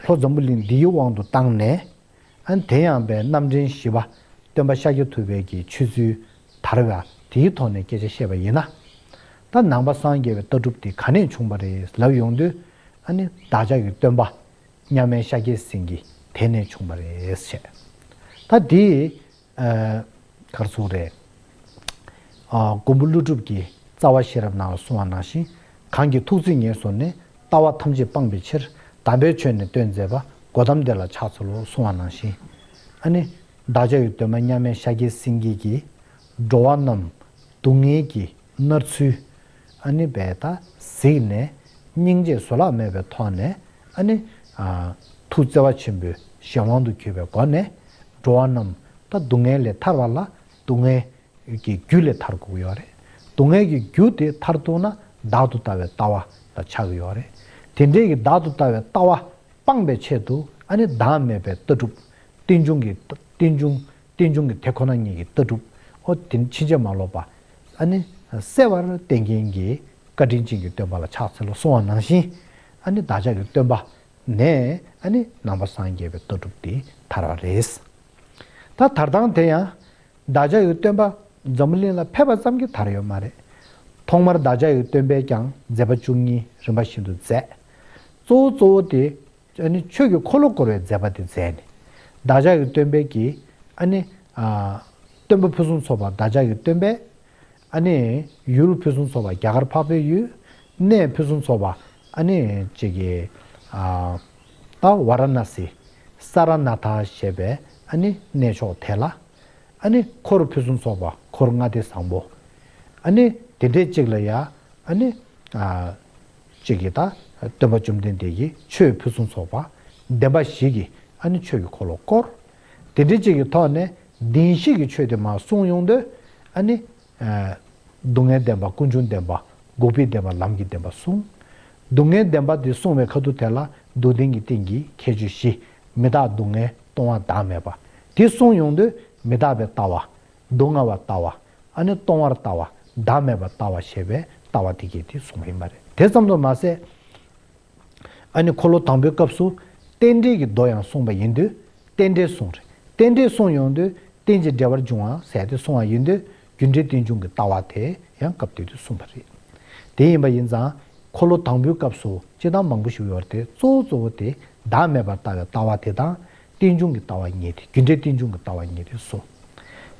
ལྷོ་འཛམ་བུ་གླིང་འདིའི་དབང་དུ་བཏང་ནས། ཨ་ནི་དེ་ཡང་པའི་རྣམ་འདྲེན་བཞི་པ་སྟོན་པ་ཤཱཀྱ་ཐུབ་པའི་གི་ཆོས་ཚུལ་དར་བ་དེའི་ཐོག་ནས་སྐད་ཆ་བཤད་པ་ཡིན་ན། ད་ནང་པ་སངས་རྒྱས་པའི་ལྟ་གྲུབ་དེ་ག་ནས་བྱུང་བ་རེད་ལབ་ཡོང་དུས། ཨ་ནི་བདག་ཅག་གི་སྟོན་པ་མཉམ་མེད་ཤཱཀྱའི་སེང་གེ་དེ་ནས་བྱུང་བ་རེད་བཤད། ད་དེ་ཨ་ག་རེ་ཟེར་དགོས་རེད། ཨ་མགོན་པོ་ཀླུ་སྒྲུབ་ཀྱི་རྩ་བ་ཤེས་རབ་ནང་ལ་གསུངས་པ་ནང་བཞིན། གང་གིས་ཐུགས་བརྩེ་ངེས་བཟུང་ནས། ལྟ་བ་ཐམས་ཅད་སྤངས་པའི་ཕྱིར། དམ་པའི་ཆོས་ནི་སྟོན་མཛད་པ། གོ་ཏམ་དེ་ལ་ཕྱག་འཚལ་ལོ། གསུངས་པ་ནང་བཞིན། ཨ་ནི་བདག་ཅག་གི་སྟོན་པ་མཉམ་མེད་ཤཱཀྱའི་སེང་གེ་གིས་འགྲོ་བ་རྣམས་སྡུག་བསྔལ་གྱིས་མནར་ཚུལ་ཨ་ནི་བས་ད་གཟིགས་ནས། སྙིང་རྗེ་བཟོད་གླགས་མེད་པའི་ཐོག་ནས་ཨ་ནི་ཨ་ཐུགས་བརྩེ་བ་ཆེན་པོས་གཞན་དབང་དུ་གྱུར་པའི་སྒོ་ནས། འགྲོ་བ་རྣམས་ད་སྡུག་བསྔལ་ལས་ཐར་བ་ལ་སྡུག་བསྔལ་གྱི་རྒྱུ་ལས་ཐར་དགོས་ཀྱི་ཡོད་རེད། སྡུག་བསྔལ་གྱི་རྒྱུ་དེ་ཐར་ཐུབ་ན་བདག་ཏུ་ལྟ་བའི་ལྟ་བ་ལ་ཆགས་ཀྱི་ཡོད་རེད། དེ་འདྲའི་གི་བདག་ཏུ་ལྟ་བའི་ལྟ་བ་སྤངས་པའི་ཆེད་དུ་ཨ་ནི་བདག་མེད་པའི་ལྟ་གྲུབ། རྟེན་འབྱུང་གི་རྟེན་འབྱུང་རྟེན་འབྱུང་གི་དེ་ཁོ་ན་ཉིད་ཀྱི་ལྟ་གྲུབ། ཨོ་དེ་ཕྱིན་ཅི་མ་ལོག་པ་ཨ་ནི་གསལ་བར་བསྟན་མཁན་གྱི་བཀའ་དྲིན་ཅན་གྱི་སྟོན་པ་ལ་ཕྱག་འཚལ་ལོ་གསུངས་པ་ནང་བཞིན། ཨ་ནི་བདག་ཅག་གི་སྟོན་པ་ནས་ཨ་ནི་ནང་པ་སངས་རྒྱས་པའི་ལྟ་གྲུབ་དེ་དར་བ་རེད། ད་དར་སྟངས་དེ་ཡང་། བདག་ཅག་གི་སྟོན་པ་འཛམ་བུ་གླིང་ལ་ཕེབས་པ་ཙམ་གྱིས་དར་ཡོད་མ་རེད། ཐོག་མར་བདག་ཅག་གི་སྟོན་པས་ཀྱང་མཛད་པ་བཅུ་གཉིས་རིམ་པ་བཞིན་དུ་མཛད། གཙོ་བོ་གཙོ་བོ་དེ་ཨ་ནི་ཆོས་ཀྱི་འཁོར་ལོ་བསྐོར་བའི་མཛད་པ་དེ་མཛད་ནས། བདག་ཅག་གི་སྟོན་པས་ཀྱིས་ཨ་ནི་ཨ་སྟོན་པ་ཕུན་སུམ་ཚོགས་པ་བདག་ཅག་གི་སྟོན་པས་ཨ་ནི་ཡུལ་ཕུན་སུམ་ཚོགས་པ་རྒྱ་གར་འཕགས་པའི་ཡུལ། གནས་ཕུན་སུམ་ཚོགས་པ་ཨ་ནི་ཅིག་གི་ཨ་ད་ཝཱ་ར་ཎ་སི་ས་ར་ནཱ་ཐ་ཞེས་པའི་ཨ་ནི་གནས་མཆོག་དེ་ལ། ཨ་ནི་འཁོར་ཕུན་སུམ་ཚོགས་པ་འཁོར་ལྔ་སྡེ་བཟང་པོ། ཨ་ནི་དེ་འདྲའི་གཅིག་ལ་ཡ་ཨ་ནི་ཨ་གཅིག་གིས་ད་སྟོན་པ་བཅོམ་ལྡན་འདས་ཀྱིས་ཆོས་ཕུན་སུམ་ཚོགས་པ་བདེན་པ་བཞི་གིས་ཨ་ནི་ཆོས་ཀྱི་འཁོར་ལོ་བསྐོར། དེ་འདྲའི་གཅིག་གི་ཐོག་ནས་བདེན་བཞི་གི་ཆོས་དེ་མར་གསུངས་ཡོང་དུས། ཨ་ནི་ཨ་སྡུག་བསྔལ་བདེན་པ། ཀུན་འབྱུང་བདེན་པ། འགོག་པའི་བདེན་པ། ལམ་གྱི་བདེན་པ་གསུངས། སྡུག་བསྔལ་བདེན་པ་དེ་གསུངས་པའི་ཁ་ཐུག་དེ་ལ་སྡུག་བདེན་གྱི་སྟེང་གི་ཁྱད་ཆོས་བཞི། མི་རྟག་སྡུག་བསྔལ། སྟོང་པ་བདག་མེད་པ། དེ་གསུངས་ཡོང་དུས་མི་རྟག་པའི་ལྟ་བ། སྡུག་བསྔལ་བ་ལྟ་བ། ཨ་ནི་སྟོང་པར་ལྟ་བ། བདག་མེད་པ་ལྟ་བ་ཞེས་པའི་ ལྟ་བ་དེ་གས་དེ་གསུངས་པ་ཡིན་པ་རེད། དེ་ཙམ་དུ་མ་ཟད། ཨ་ནི་འཁོར་ལོ་དང་པོའི་སྐབས་སུ་རྟེན་འབྲེལ་གྱི་མདོ་ཡང་གསུངས་པ་ཡིན་དུས། རྟེན་འབྲེལ་གསུངས་རེད། རྟེན་འབྲེལ་གསུངས་ཡོང་དུས་རྟེན་ཅིང་འབྲེལ་བར་འབྱུང་བ་ཟེར་ཏེ་གསུངས་པ་ཡིན་དུས། རྒྱུ་འབྲས་རྟེན་འབྱུང་གི་ལྟ་བ་དེ་ཡང་སྐབས་དེ་དུས་གསུངས་པ་རེད། དེ་ཡིན་པ་ཡིན་ཙང་། འཁོར་ལོ་དང་པོའི་སྐབས་སུ་སྤྱིར་བཏང་མང་པོ་ཞིག་ཡོད་རེད་དེ། གཙོ་བོ་གཙོ་བོ་དེ་བདག་མེད་པར་ལྟ་བའི་ལྟ་བ་དེ་དང་། རྟེན་འབྱུང་གི་ལྟ་བ་གཉིས་དེ། རྒྱུ་འབྲས་རྟེན་འབྱུང་གི་ལྟ་བ་གཉིས་དེ་གསུངས།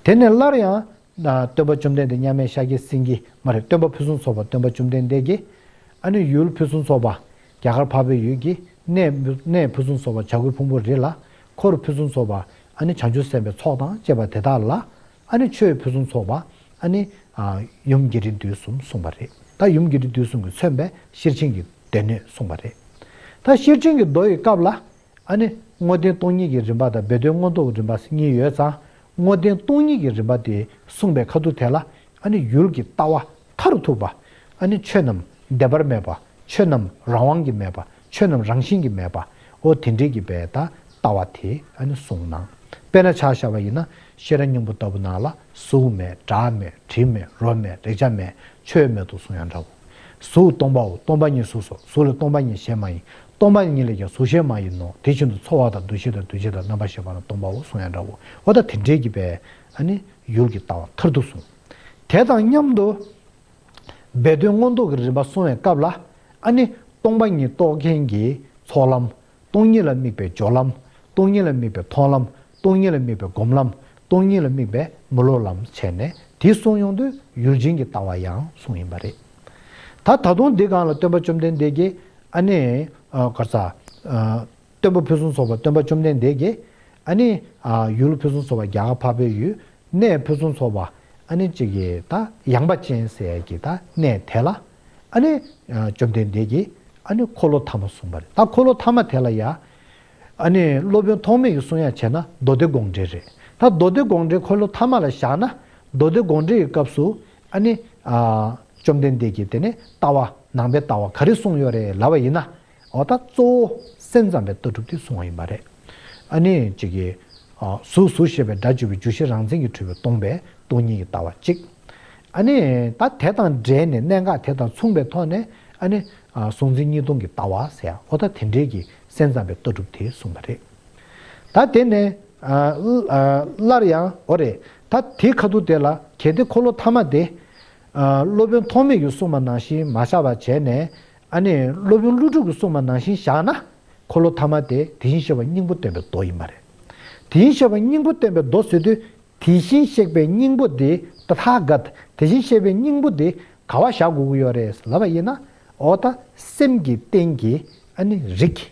དེ་ནས་སླར་ཡང་། སྟོན་པ་བཅོམ་ལྡན་འདས་མཉམ་མེད་ཤཱཀྱ་སེང་གེ་མ་རེད། སྟོན་པ་ཕུན་སུམ་ཚོགས་པ་སྟོན་པ་བཅོམ་ལྡན་འདས་ཀྱིས། ཨ་ནི་ཡུལ་ཕུན་སུམ་ཚོགས་པ་རྒྱ་གར་འཕགས་པའི་ཡུལ་གྱི་གནས། གནས་ཕུན་སུམ་ཚོགས་པ་བྱ་རྒོད་ཕུང་པོའི་རི་ལ། འཁོར་ཕུན་སུམ་ཚོགས་པ་ཨ་ནི་བྱང་ཆུབ་སེམས་དཔའི་ཚོགས་དང་བཅས་པ་དེ་དག་ལ། ཨ་ནི་ཆོས་ཕུན་སུམ་ཚོགས་པ། ཨ་ནི་ཡུམ་རྒྱས་འབྲིང་བསྡུས་གསུམ་གསུངས་པ་རེད། ད་ཡུམ་རྒྱས་འབྲིང་བསྡུས་གསུམ་གྱིས་མཚོན་པའི་ཤེར་ཕྱིན་གྱི་སྡེ་སྣོད་གསུངས་པ་རེད། ད་ཤེར་ཕྱིན་གྱི་མདོ་ཡི་སྐབས་ལ། ཨ་ནི་དངོས་བསྟན་སྟོང་ཉིད་ཀྱི་རིམ་པ་དང་སྦས་དོན་མངོན་རྟོགས་ཀྱི་རིམ་པ་གཉིས་ཡོད་ཙང་། དངོས་བསྟན་སྟོང་ཉིད་ཀྱི་རིམ་པ་དེ་གསུངས་པའི་ཁ་ཐུག་དེ་ལ། ཨ་ནི་ཡུལ་གྱི་ལྟ་བ་མཐར་ཐུག་པ། ཨ་ནི་ཆོས་རྣམས་འདས་པར་མེད་པ། ཆོས་རྣམས་རང་དབང་གིས་མེད་པ། ཆོས་རྣམས་རང་བཞིན་གྱིས་མེད་པ། འོ་དེ་འདྲའི་གི་བའི་ད་ལྟ་བ་དེ་ཨ་ནི་གསུངས་གནང་། དཔེར་ན་ཆ་བཞག་པ་ཡིན་ན། ཤེས་རབ་སྙིང་པོ་ལྟ་བུ་ནང་ལ། གཟུགས་མེད། སྒྲ་མེད། དྲི་མེད། རོ་མེད། རེག་བྱ་མེད། ཆོས་མེད་དོ་གསུང་ཡང་འདྲའོ། གཟུགས་སྟོང་པའོ། སྟོང་པ་ཉིད་གཟུགས་སོ། གཟུགས་ལས་སྟོང་པ་ཉིད་གཞན་མ་ཡིན། སྟོང་པ་ཉིད་ལས་ཀྱང་གཟུགས་གཞན་མ་ཡིན་ནོ། དེ་བཞིན་དུ་ཚོར་བ་དང་། འདུ་ཤེས་དང་། འདུ་བྱེད་དང་། རྣམ་པར་ཤེས་པ་རྣམས་སྟོང་པའོ་གསུང་ཡང་འདྲའོ། འོ་ད་དེ་འདྲའི་གི་བའི་ཨ་ནི་ཡུལ་གྱི་ལྟ་བ་མཐར་ཐུག་གསུངས། དེ་དང་མཉམ་དུ་སྦས་དོན་མངོན་རྟོགས་ཀྱི་རིམ་པ་གསུང་བའི་སྐབས་ལ། ཨ་ནི་སྟོང་པ་ཉིད་རྟོགས་མཁན་གྱི་ཚོགས་ལམ། སྟོང་ཉིད་ལ་དམིགས་པའི་སྦྱོར་ལམ། སྟོང་ཉིད་ལ་དམིགས་པའི་མཐོང་ལམ། སྟོང་ཉིད་ལ་དམིགས་པའི་སྒོམ་ལམ། སྟོང་ཉིད་ལ་དམིགས་པའི་མི་སློབ་ལམ་བྱས་ནས། དེ་གསུངས་ཡོང་དུས་ཡུལ་ཅན་གྱི་ལྟ་བ་ཡང་གསུངས་ཡིན་པ་རེད། ད་ད་དུང་འདི་སྒང་ལ་སྟོན་པ་བཅོམ་ལྡན་འདས་ཀྱིས། ཨ་ནི་ཨ་ག་རེ་ཟ། ཨ་སྟོན་པ་ཕུན་སུམ་ཚོགས་པ་སྟོན་པ་བཅོམ་ལྡན་འདས་ཀྱིས། ཨ་ནི་ཨ་ཡུལ་ཕུན་སུམ་ཚོགས་པ་རྒྱ་གར་འཕགས་པའི་ཡུལ། གནས་ཕུན་སུམ་ཚོགས་པ། ཨ་ནི་གཅིག་གི་ད་ཡངས་པ་ཅན་ཟེར་ཡ་གི་ད་གནས་དེ་ལ། ཨ་ནི་ཨ་བཅོམ་ལྡན་འདས་ཀྱིས་ཨ་ནི་འཁོར་ལོ་ཐ་མ་གསུངས་པ་རེད། ད་འཁོར་ལོ་ཐ་མ་དེ་ལ་ཡ། ཨ་ནི་སློབ་དཔོན་ཐོགས་མེད་ཀྱིས་གསུང་ཡ་བྱས་ན་མདོ་སྡེ་དགོངས་འགྲེལ་རེད། ད་མདོ་སྡེ་དགོངས་འགྲེལ་འཁོར་ལོ་ཐ་མ་ལ་བཞག་ན། མདོ་སྡེ་དགོངས་འགྲེལ་གྱི་སྐབས་སུ། ཨ་ནི་ཨ་བཅོམ་ལྡན་འདས་ཀྱིས་དེ་ནས་ལྟ་བ། ནང་པའི་ལྟ་བ་ག་རེ་གསུངས་ཡོད་རེད་ལབ་པ་ཡིན་ན། འོ་ད་གཙོ་བོ་སེམས་ཙམ་པའི་ལྟ་གྲུབ་དེ་གསུངས་པ་ཡིན་པ་རེད། ཨ་ནི་གཅིག་གིས། ཨ་གཟུགས་གཟུགས་ཞེས་པའི་སྒྲ་བརྗོད་པའི་རྒྱུ་གཞིར་རང་མཚན་གྱིས་གྲུབ་པའི་སྟོང་པའི་སྟོང་ཉིད་ཀྱི་ལྟ་བ་གཅིག་ཨ་ནི་ད་དེ་དང་འབྲེལ་ནས་གནད་འགག་དེ་དང་མཚུངས་པའི་ཐོག་ནས། ཨ་ནི་ཨ་གཟུང་འཛིན་གཉིས་སྟོང་གི་ལྟ་བ་ཟེར་ཡ། འོ་ད་དེ་འདྲའི་གི་སེམས་ཙམ་པའི་ལྟ་གྲུབ་དེ་གསུངས་པ་རེད། ད་དེ་ནས་ཨ་ཨ་སླར་ཡང་འོ་རེད། ད་དེ་ཁ་ཐུག་དེ་ལ་གལ་ཏེ་འཁོར་ལོ་ཐ་མ་དེ། ཨ་སློབ་དཔོན་ཐོགས་མེད་ཀྱིས་གསུངས་པ་ནང་བཞིན་མ་བཞག་པ་བྱས་ནས། ཨ་ནི་སློབ་དཔོན་ཀླུ་སྒྲུབ་ཀྱིས་གསུངས་པ་ནང་བཞིན་བཞག་ན། འཁོར་ལོ་ཐ་མ་དེ་དེ་བཞིན་གཤེགས་པ་སྙིང་པོ་སྟོན་པའི་མདོ་ཡིན་པ་རེད། དེ་བཞིན་གཤེགས་པ་སྙིང་པོ་སྟོན་པའི་མདོ་ཟེར་དུས། དེ་བཞིན་གཤེགས་པའི་སྙིང་པོ་དེ། ཏ་ཐཱ་ག་ཏ། དེ་བཞིན་གཤེགས་པའི་སྙིང་པོ་དེ་ག་པར་བཞག་དགོས་ཀྱི་ཡོད་རེད་ལབ་པ་ཡིན་ན། འོ་ད་སེམས་ཀྱི་སྟེང་གི་ཨ་ནི་རིགས།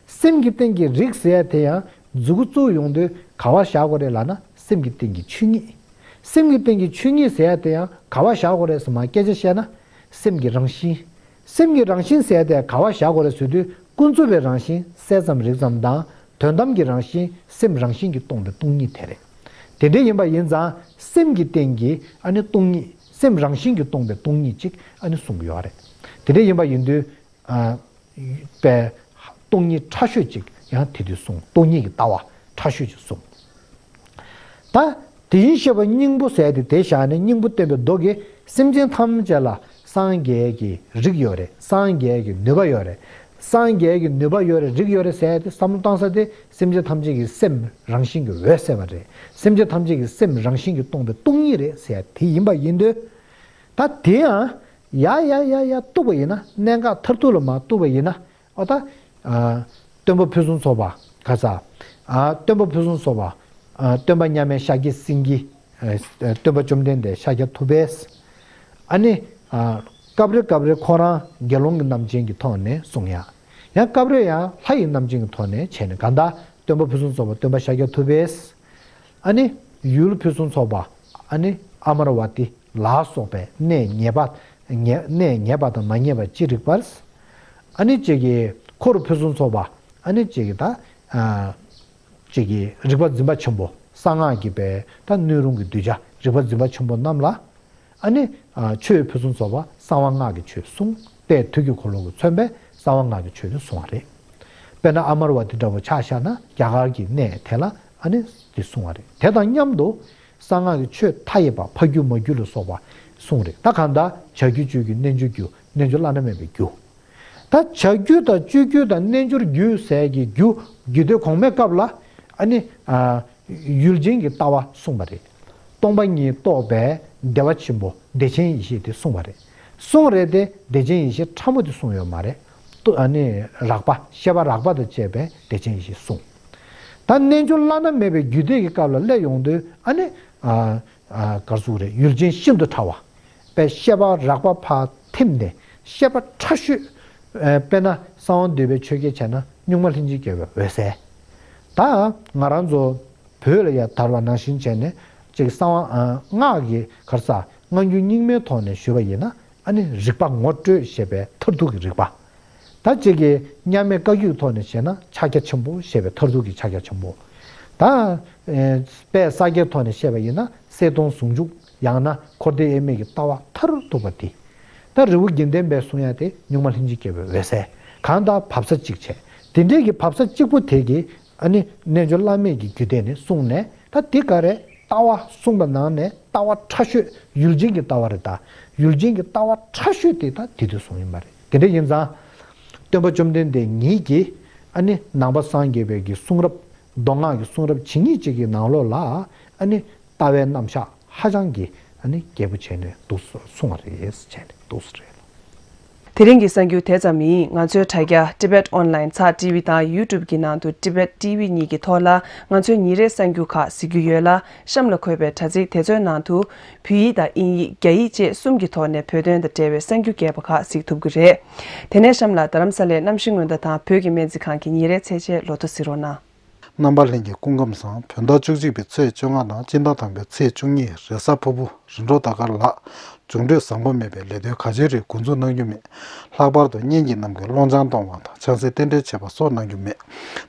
སེམས་ཀྱི་སྟེང་གི་རིགས་ཟེར་ཡ་དེ་ཡང་མཛུབ་གུ་བཙུགས་ཡོང་དུས་ག་པར་བཞག་དགོས་རེད་ལབ་ན། སེམས་ཀྱི་སྟེང་གི་ཆོས་ཉིད། སེམས་ཀྱི་སྟེང་གི་ཆོས་ཉིད་ཟེར་ཡ་དེ་ཡང་ག་པར་བཞག་དགོས་རེད་ཟེར་མ་སྐད་ཆ་བཤད་ན། སེམས་ཀྱི་རང་བཞིན། སེམས་ཀྱི་རང་བཞིན་ཟེར་ཡ་དེ་ག་པར་བཞག་དགོས་རེད་ཟེར་དུས། ཀུན་རྫོབ་པའི་རང་བཞིན། གསལ་ཙམ་རིག་ཙམ་དང་། དོན་དམ་གྱི་རང་བཞིན། སེམས་རང་བཞིན་གྱིས་སྟོང་པའི་སྟོང་ཉིད་དེ་རེད། དེ་འདྲ་ཡིན་པ་ཡིན་ཙང་སེམས་ཀྱི་སྟེང་གི་ཨ་ནི་སྟོང་ཉིད། སེམས་རང་བཞིན་གྱིས་སྟོང་པའི་སྟོང་ཉིད་ཅིག་ཨ་ནི་གསུང་གི་ཡོད་རེད། དེ་འདྲ་ཡིན་པ་ཡིན་དུས། ཨ་པའི་སྟོང་ཉིད་ཕྲ་ཤོས་ཅིག་ཡང་དེ་དུས་གསུངས། སྟོང་ཉིད་ཀྱི་ལྟ་བ་ཕྲ་ཤོས་ཅིག་གསུངས། ད་དེ་བཞིན་གཤེགས་པ་སྙིང་པོ་ཟེར་ཏེ་དེ་བཞག་ནས། སྙིང་པོ་སྟོན་པའི་མདོ་གིས་སེམས་ཅན་ཐམས་ཅད་ལ་སངས་རྒྱས་ཀྱི་རིགས་ཡོད་རེད། སངས་རྒྱས་ཀྱི་ནུས་པ་ཡོད་རེད། སངས་རྒྱས་ཀྱི་ནུས་པ་ཡོད་རེད། རིགས་ཡོད་རེད་ཟེར་ཏེ་བསམ་བློ་བཏང་ས་དེ། སེམས་ཅན་ཐམས་ཅད་ཀྱི་སེམས་རང་བཞིན་གྱིས་འོད་གསལ་བ་རེད། སེམས་ཅན་ཐམས་ཅད་ཀྱི་སེམས་རང་བཞིན་གྱིས་སྟོང་པའི་སྟོང་ཉིད་རེད་ཟེར་དེ་ཡིན་པ་ཡིན་དུས། ད་དེ་ཡང་ཡ་ཡ་ཡ་ཡ་གཏུགས་པ་ཡིན་ན། གནད་འགག་མཐར་ཐུག་ལ་མར་གཏུགས་པ་ཡིན་ན། འོ་ད། ཨ་སྟོན་པ་ཕུན་སུམ་ཚོགས་པ་ག་ས། ཨ་སྟོན་པ་ཕུན་སུམ་ཚོགས་པ། ཨ་སྟོན་པ་མཉམ་མེད་ཤཱཀྱ་སེང་གེ། ཨ་སྟོན་པ་བཅོམ་ལྡན་འདས་ཤཱཀྱ་ཐུབ་པས། ཨ་ནི་ཨ་སྐབས་རེ་སྐབས་རེ་ཁོ་རང་དགེ་སློང་གི་རྣམ་ཅན་གྱི་ཐོག་ནས་གསུང་ཡ། ཡང་སྐབས་རེ་ཡང་ལྷ་ཡི་རྣམ་ཅན་གྱི་ཐོག་ནས་བྱས་ནས། གང་ལྟར་སྟོན་པ་ཕུན་སུམ་ཚོགས་པ་སྟོན་པ་ཤཱཀྱ་ཐུབ་པས། ཨ་ནི་ཡུལ་ཕུན་སུམ་ཚོགས་པ། ཨ་ནི་ཨ་མར་བ་ཏི་ལ་སོགས་པའི་གནས་ངེས་པ། ངེས་གནས་ངེས་པ་དང་མ་ངེས་པ་ཅི་རིགས་པར། ཨ་ནི་གཅིག་གིས་འཁོར་ཕུན་སུམ་ཚོགས་པ། ཨ་ནི་གཅིག་གིས་ད་ཨ་གཅིག་གིས་རིག་པ་འཛིན་པ་ཆེན་པོ། གསང་སྔགས་ཀྱི་པའི་ད་སྣོད་རུང་གི་གདུལ་བྱ་རིག་པ་འཛིན་པ་ཆེན་པོ་རྣམས་ལ། ཨ་ནི་ཨ་ཆོས་ཕུན་སུམ་ཚོགས་པ་གསང་བ་སྔགས་ཀྱི་ཆོས་གསུངས། དཔལ་དུས་ཀྱི་འཁོར་ལོ་གིས་མཚོན་པའི་གསང་བ་སྔགས་ཀྱི་ཆོས་དེ་གསུངས་པ་རེད། དཔེར་ན་ཨ་མར་བ་ཏི་འདྲ་བོ་ཆ་བཞག་ན་རྒྱ་གར་གྱི་གནས་དེ་ལ་ཨ་ནི་དེ་གསུངས་པ་རེད། དེ་དང་མཉམ་དུ། གསང་སྔགས་ཀྱི་ཆོས་མཐའ་ཡས་པ་ཕ་རྒྱུད་མ་རྒྱུད་ལ་སོགས་པ། གསུངས་རེད། ད་གང་ལྟར་བྱ་རྒྱུད་སྤྱོད་རྒྱུད་རྣལ་འབྱོར་རྒྱུད། རྣལ་འབྱོར་བླ་ན་མེད་པའི་རྒྱུ། ད་བྱ་རྒྱུད་དང་སྤྱོད་རྒྱུད་དང་རྣལ་འབྱོར་རྒྱུད་ཟེར་གྱི་རྒྱུ་རྒྱུད་སྡེ་གོང་མའི་སྐབས་ལ་ཨ་ནི་ཨ་ཡུལ་ཅན་གྱི་ལྟ་བ་གསུངས་པ་རེད། སྟོང་པ་ཉིད་རྟོགས་པའི་བདེ་བ་ཆེན་པོ་བདེ་ཆེན་ཡེ་ཤེས་དེ་གསུངས་པ་རེད། གསུངས་རེད་དེ་བདེ་ཆེན་ཡེ་ཤེས་ཕྲ་མོ་དེ་གསུངས་ཡོད་མ་རེད། ཏུ་ཨ་ནི་རགས་པ་ཤེས་པ་རགས་པ་དང་བཅས་པའི་བདེ་ཆེན་ཡེ་ཤེས་གསུངས། ད་རྣལ་འབྱོར་བླ་ན་མེད་པའི་རྒྱུད་སྡེ་གི་སྐབས་ལ་སླེབས་ཡོང་དུས་ཨ་ནི་ཨ་ཨ་ག་རེ་ཟེར་དགོས་རེད། ཡུལ་ཅན་ཤིན་ཏུ་ཕྲ་བ། དཔེ་ཤེས་པ་རགས་པ་ཕར་ཐིམ་ནས་ཤེས་པ་ཕྲ་ཤོས། ཨ་དཔེར་ན་གསང་བ་འདུས་པའི་ཆོས་སྐད་བྱས་ན་གཉུག་མ་ལྷན་ཅིག་སྐྱེས་པའི་འོད་གསལ། ད་ང་རང་ཚོ་བོད་ལ་ཡང་དར་བ་ནང་བཞིན་བྱས་ནས་ཅིག་གསང་བ་ཨ་སྔགས་ཀྱི་ག་རེ་ཟ་སྔ་འགྱུར་རྙིང་མའི་ཐོག་ནས་ཞུས་པ་ཡིན་ན་ཨ་ནི་རིག་པ་ངོ་སྤྲོད་ཞེས་པའི་མཐར་ཐུག་གི་རིག་པ། ད་ཅིག་གིས་མཉམ་མེད་བཀའ་བརྒྱུད་ཐོག་ནས་བཤད་ན་ཕྱག་རྒྱ་ཆེན་པོ་ཞེས་པའི་མཐར་ཐུག་གི་ཕྱག་རྒྱ་ཆེན་པོ། ད་ཨེ་དཔལ་ས་སྐྱའི་ཐོག་ནས་བཤད་པ་ཡིན་ན་གསལ་སྟོང་ཟུང་འཇུག་ཡང་ན་འཁོར་འདས་དབྱེར་མེད་ཀྱི་ལྟ་བ་མཐར་ཐུག་པ་འདི། ད་རི་བོ་དགེ་ལྡན་པས་གསུང་ཡ་དེ་གཉུག་མ་ལྷན་ཅིག་སྐྱེས་པའི་འོད་གསལ། གང་ལྟར་བབས་ས་གཅིག་བྱས། དེ་འདྲའི་གི་བབས་ས་གཅིག་པོ་དེ་གི་ཨ་ནི་རྣལ་འབྱོར་བླ་མེད་ཀྱི་རྒྱུད་སྡེ་ནས་གསུངས་ནས་ད་འདི་ག་རེ་ལྟ་བ་གསུངས་པ་ནང་ནས་ལྟ་བ་ཕྲ་ཤོས་ཡུལ་ཅན་གྱི་ལྟ་བ་རེད། ད་ཡུལ་ཅན་གྱི་ལྟ་བ་ཕྲ་ཤོས་དེ་ད་དེ་དུས་གསུངས་ཡིན་པ་རེད། དེ་འདྲ་ཡིན་ཙང་སྟོན་པ་བཅོམ་ལྡན་འདས་ཉིད་ཀྱིས་ཨ་ནི་ནང་པ་སངས་རྒྱས་པའི་གི་གསུང་རབ་མདོ་སྔགས་ཀྱི་གསུང་རབ་ཇི་སྙེད་ཅིག་གི་ནང་ལོགས་ལ་ཨ་ནི་ལྟ་བའི་རྣམ་གཞག་ཧ་ཅང་གི་ཨ་ནི་རྒྱས་པོ་བྱས་ནས་འདུག་གསུངས་པ་རེད། བྱས་ནས་འདུག་ཟེར་རེད། དེ་རིང་གི་གསར་འགྱུར་དེ་ཙམ་ཡིན། ང་ཚོའི་དྲ་རྒྱ་Tibet Online ཚགས་ཊི་ཝི་དང་YouTube གི་ནང་དུ་Tibet T V གཉིས་ཀྱི་ཐོག་ལ་ང་ཚོའི་ཉིན་རེའི་གསར་འགྱུར་ཁག་གཟིགས་རྒྱུ་ཡོད་ལ། གཤམ་ལ་འཁོད་པའི་དྲ་ཚིགས་དེ་ཚོའི་ནང་དུ་བོད་ཡིག་དང་དབྱིན་ཡིག་རྒྱ་ཡིག་བཅས་གསུམ་གྱི་ཐོག་ནས་བོད་དོན་དང་འབྲེལ་བའི་གསར་འགྱུར་རྒྱས་པ་ཁག་གཟིགས་ཐུབ་ཀྱི་རེད། དེ་ནས་གཤམ་ལ་རྡ་རམ་ས་ལའི་གནམ་གཤིས་སྔོན་བརྡ་དང་བོད་ཀྱི་སྨན་རྩིས་ཁང་གི་ཉིན་རེའི་ཚེས་ཆའི་ལོ་ཐོ་གཟིགས་རོགས་གནང་། རྣམ་པ་ལྷན་རྒྱས་སྐུ་ཁམས་བཟང་། བོད་ཟླ་བཅུ་གཅིག་པའི་ཚེས་བཅོ་ལྔ་དང་སྤྱི་ཟླ་དང་པོའི་ཚེས་བཅུ་གཉིས་རེས་གཟའ་ཕུར་བུ་རིམ་གྲོ་ཟླ་སྐར་ལགས། འབྱུང་འཕྲོད་བཟང་པོ་མེད་པའི་ལས་དོན་ག་ཅི་རེད་འགོ་འཛུགས་གནང་རྒྱུ་མེད། ལྷག་པར་དུ་གཉེན་གྱི་རྣམ་ཀུན་སློང་ཆང་གཏོང་བ་དང་ཆང་སའི་རྟེན་འབྲེལ་བྱེད་པ་སོགས་གནང་རྒྱུ་མེད།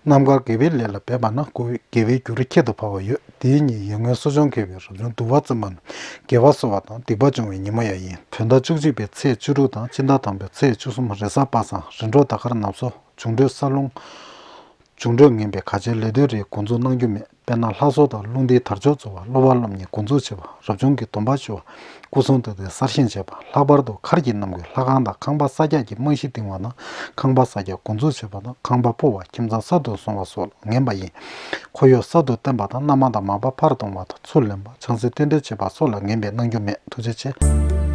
རྣམ་དཀར་དགེ་བའི་ལས་ལ་འབད་པ་ན་དགེ་བའི་རྒྱུ་རུ་ཁྱད་དུ་འཕགས་པ་ཡོད། དེའི་ཉིན་ཡར་ངོའི་གསོ་སྦྱོང་མཁས་པའི་རབ་བྱུང་བསྡུ་བ་བརྩི་བ་ནི་དགེ་བ་གསོ་བ་དང་སྡིག་པ་སྦྱོང་བའི་ཉིན་མོ་ཡང་ཡིན། བོད་ཟླ་བཅུ་གཅིག་པའི་ཚེས་བཅུ་དྲུག་དང་སྤྱི་ཟླ་དང་པོའི་ཚེས་བཅུ་གསུམ་རེས་གཟའ་པ་སངས་རིམ་གྲོ་ཟླ་སྐར་ནག་བཟོ། འབྱུང་འཕྲོད་ས་རླུང་། འབྱུང་འཕྲོད་ངན་པའི་ག་ཅིའི་ལས་དོན་རེ་འགོ་འཛུགས་གནང་རྒྱུ་མེད། དཔེར་ན་ལྷ་གསོལ་དང་རླུང་རྟའི་དར་ལྕོག་འཚོ་བ། སློབ་པ་སློབ་གཉེར་འགོ་འཛུགས་བྱེད་པ། རབ་བྱུང་གི་སྡོམ་པ་ཞུ་བ། སྐུ་གསུང་ཐུགས་རྟེན་གསར་བཞེངས་བྱེད་པ། ལྷག་པར་དུ་མཁར་གྱི་རྣམ་ཀུན་ལྷ་ཁང་དང་ཁང་པ་གསར་རྒྱག་གི་རྨང་གཞི་བཏིང་བ་དང་ཁང་པ་གསར་རྒྱག་འགོ་འཛུགས་བྱེད་པ་དང་ཁང་པ་སྤོ་བ་ཁྱིམ་ཚང་གསར་དུ་བཟོ་བ་སོགས་ལ་ངན་པ་ཡིན། ཁོར་ཡུག་གསར་དུ་བརྟེན་པ་དང་མནའ་མ་དང་མ་པ་ཕར་གཏོང་བ་དང་ཚུར་ལེན་པ་ཆང་སའི་རྟེན་འབྲེལ་བྱེད་པ་སོགས་ལ་ངན་པས་གནང་རྒྱུ་མེད། ཐུགས་རྗེ་ཆེ།